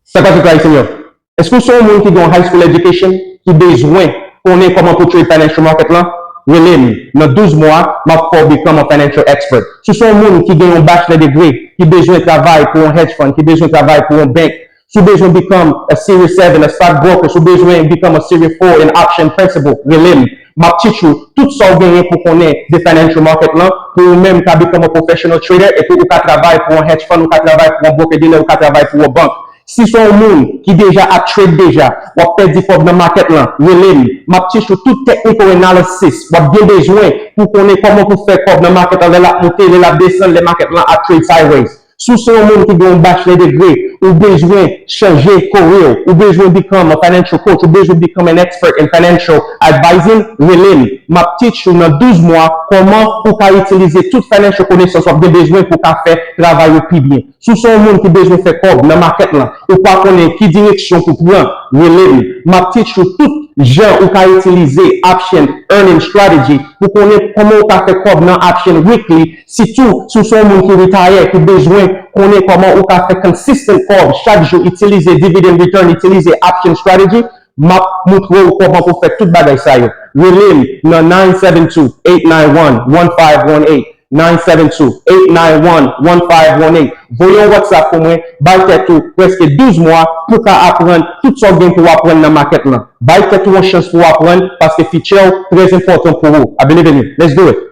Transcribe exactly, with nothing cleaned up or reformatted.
Sa k pase, Christ Senior? Èske w se yon moun ki gen yon high school education, ki bezwen konnen kòman pou trade financial market lan? Rele m. Nan douz mwa, m ap fè w become a financial expert. Si w se yon moun ki gen yon bachelor degree, ki bezwen travay pou yon hedge fund, ki bezwen travay pou yon bank, si w bezwen become a series seven, a stock broker, si w bezwen become a series four, an option principal, rele m. M ap teach ou tout sa w genyen pou konnen de financial market lan, pou ou menm ka become a professional trader, epi ou ka travay pou yon hedge fund, ou ka travay pou yon broker dealer, ou ka travay pou yon bank. Si se yon moun ki deja ap trade deja, w ap pèdi kòb nan market lan, rele m. M ap teach ou tout technical analysis w ap gen bezwen pou konnen kòman pou fè kòb nan market lan, lè l ap monte, lè l ap desann, lè market lan ap trade sideways. Si w se yon moun ki gen yon bachelor degree, ou bezwen chanje career, ou bezwen become a financial coach, ou bezwen become an expert in financial advising, rele m. M ap teach ou nan douz mwa kòman ou ka itilize tout financial konesans w ap gen bezwen pou w ka fè travay ou pi byen. Si w se yon moun ki bezwen fè kòb nan market lan, ou pa konnen ki direksyon pou pran, rele m. M ap teach ou tout jan ou ka itilize option earning strategy pou konnen kòman ou ka fè kòb nan option weekly, sitou si w se yon moun ki retire, ki bezwen konnen kòman ou ka fè consistent kòb chak jou, itilize dividend return, itilize option strategy. M ap montre w kòman pou fè tout bagay sa yo. Rele m nan nine seven two, eight nine one, one five one eight. Nine seven two, eight nine one, one five one eight. Voye yon WhatsApp pou mwen, bay tèt ou prèske douz mwa pou w ka aprann tout sa w gen pou w aprann nan market lan. Bay tèt ou yon chans pou w aprann, paske future w trè enpòtan pou ou. I believe in you. Let's do it.